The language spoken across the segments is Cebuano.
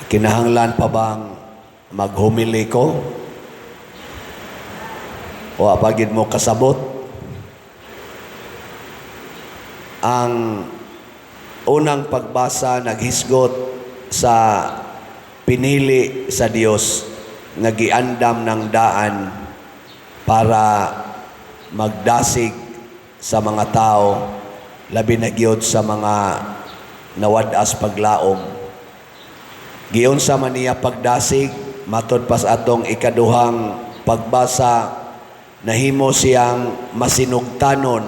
Kinahanglan pa bang maghumili ko? Wa pa gyud mo kasabot? Ang unang pagbasa naghisgot sa pinili sa Dios nga giandam ng daan para magdasig sa mga tao, labi na gyud sa mga nawad-as paglaom. Giunsa man niya pagdasig? Matod pa sa atong ikaduhang pagbasa, nahimo siyang masinugtanon.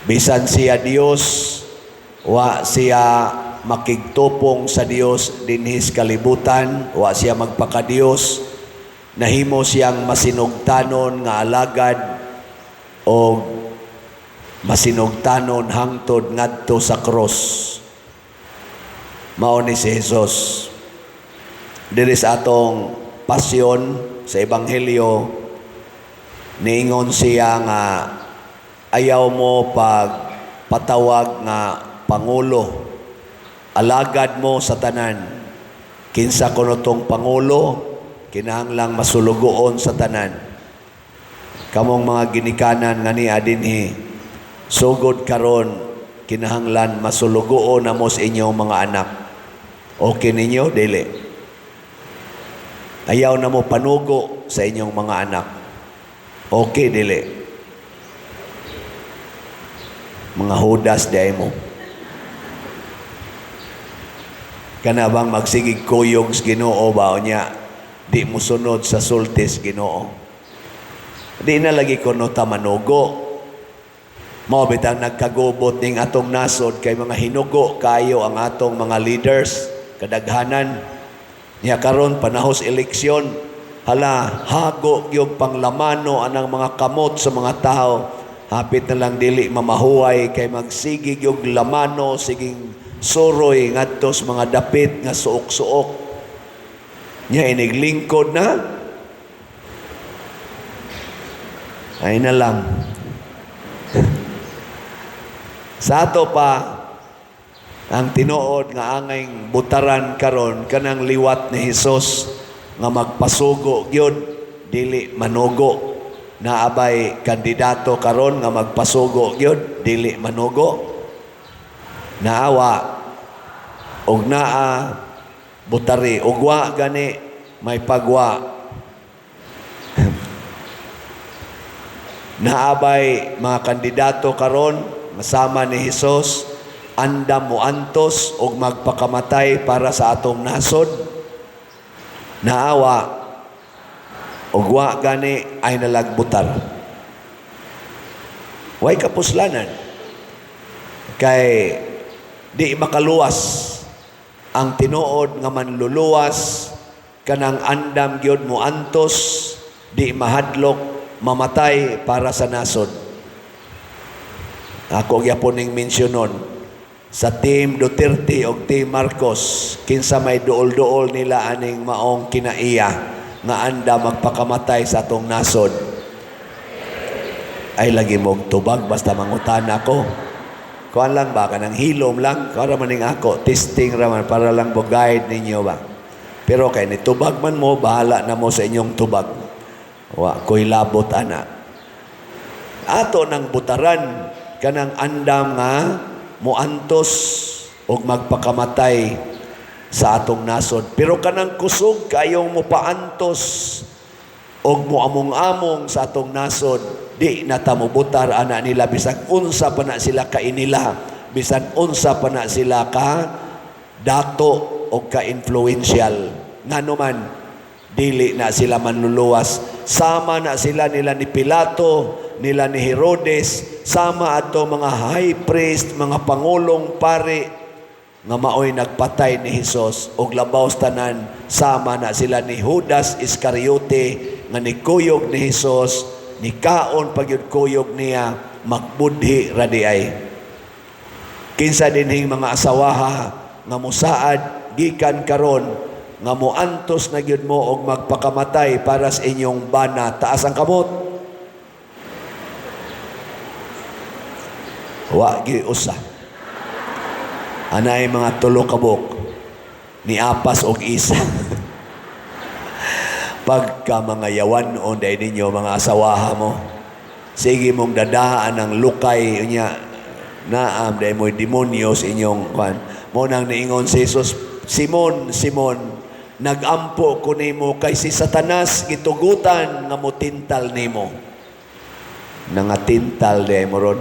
Bisan siya Dios, wa siya makigtupong sa Dios dinhi sa kalibutan, wa siya magpakadiyos. Nahimo siyang masinugtanon nga alagad og masinugtanon hangtod ngadto sa cross. Mao ni si Jesus. Diri sa atong pasyon sa Ebanghelyo, niingon siya nga ayaw mo pag patawag nga pangulo. Alagad mo sa tanan. Kinsa kuno tong pangulo, kinahanglang masulugoon sa tanan. Kamong mga ginikanan nga nia dinhi, sugod karon kinahanglan masulugoon na mo sa inyong mga anak. Okay ninyo? Dili. Ayaw na mo panugo sa inyong mga anak. Okay, dili. Mga hudas di ay mo. Kana bang magsigig kuyog sa Ginoo ba o niya, di mo sunod sa sultis Ginoo. Di na lagi kuno ta manugo. Mao bitang nagkagubot ning atong nasod kay mga hinugo kayo ang atong mga leaders kadaghanan. Niya karon panahos eleksyon, hala, hago gyud panglamano anang mga kamot sa mga tao. Hapit na lang dili mamahuay kay magsige gyud lamano, siging suroy ngadto sa mga dapit nga suok-suok. Nya iniglingkod na ay na lang. Sa ato pa, ang tinuod nga angay butaran karon kanang liwat ni Hesus nga magpasugo gyud, dili manugo. Naabay kandidato karon nga magpasugo gyud, dili manugo? Naawa og naa, butari. Ug wa gani, may pagwa. Naabay mga kandidato karon masama ni Hesus, andam mo antos og magpakamatay para sa atong nasod? Naawa og wa gani, ay nalagbutar. Way kapuslanan kay di makaluwas ang tinuod nga manluluwas, kanang andam gyud mo antos, di mahadlok mamatay para sa nasod. Ako gyapon ning mensyonon sa Team Duterte og Team Marcos, kinsa may duol-duol nila aning maong kinaiya nga anda magpakamatay sa atong nasod? Ay lagi mog tubag basta mangutana ko. Kuan lang ba, kanang hilom lang, kuan ra man ning ako, testing ra man para lang mo guide ninyo ba. Pero kay ni tubag man mo, bahala na mo sa inyong tubag. Wa ko'y labot ana. Ato nang butaran kanang andam nga moantos og magpakamatay sa atong nasod. Pero kanang kusog kayong mopaantos og moamong-among sa atong nasod, di na ta mobutar ana nila bisan unsa pa na sila kainila, bisan unsa pa na sila ka dato o ka-influential. Ngano man, dili na sila manluluwas. Sama na sila nila ni Pilato, nila ni Herodes, sama ato mga high priest, mga pangulong pari nga maoy nagpatay ni Hesus, ug labaw sa tanan, sama na sila ni Judas Iscariote nga nikuyog ni Hesus, nikaon pagyud kuyog niya, magbudhi ra di ay. Kinsa dinhing mga asawaha nga musaad gikan karon nga moantos na gyud mo og magpakamatay para sa inyong bana? Taas ang kamot. Wa gyud usa. Anay mga tulo ka buok. Niapas og isa. Pagka mga yawan-on diay ninyo mga asawaha mo. Sige mong dadaan ang lukay unya naam diay mo'y demonyo sa inyong kwan. Mao nang niingon si Jesus, "Simon, Simon, nagampo ko nimo kay si Satanas gitugutan nga motintal nimo." Nangatintal diay mo ron.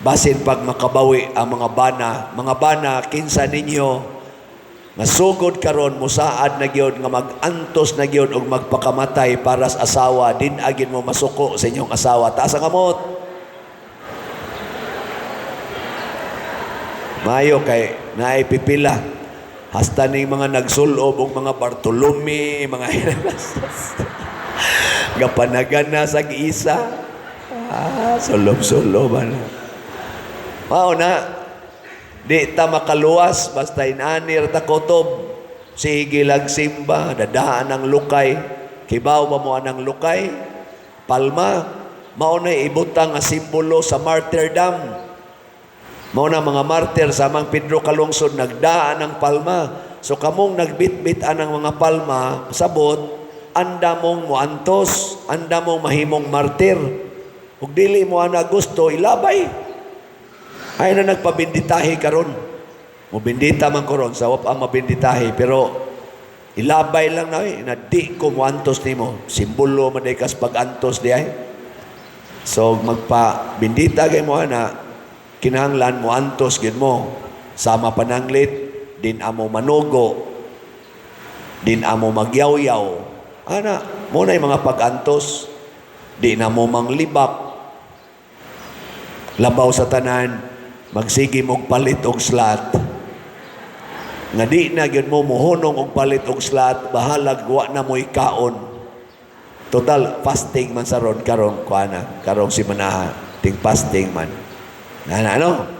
Basin pag makabawi ang mga bana, kinsa ninyo nga sugod karon musaad na gyud nga mag-antos na gyud og magpakamatay para sa asawa, din agin mo masuko sa inyong asawa? Taas ang kamot. Mayo kay naay pipila. Hasta ning mga nagsulob og mga Bartolome, mga gapanagan na sa isa. Ah, sulob-sulob ana. Mao na di ta makaluwas basta inanir ta kutob. Sige lag simba, dadaan ang lukay. Kibaw ba mo anang lukay? Palma, mao na ibutang nga simbolo sa martyrdom. Mao na mga martyr sa Mang Pedro Calungsod nagdaan ang palma. So kamong nagbitbit anang mga palma, sabot, anda mong muantos, anda mong mahimong martyr. Ug dili mo ana gusto, ilabay. Ay na nagpabinditahi karon. Mobindita man ko ron, sa wap ang mabinditahi, pero ilabay lang na, eh, na di ko muantos nimo. Simbolo man day kas pag-antos di ay. So magpa bindita kay mo ana, kinahanglan mo antos gyud mo. Sama pananglit, din amo manugo, din amo magyawyaw. Ana, mo na mga pag-antos, di na mo manglibak. Labaw sa tanan, magsige mong palit og slot. Nga di na gyud mo mohunong og palit og slot, bahalag wa na mo'y kaon. Total, fasting man sa ron karong kuana, karong simanaha, ting fasting man. Na ano?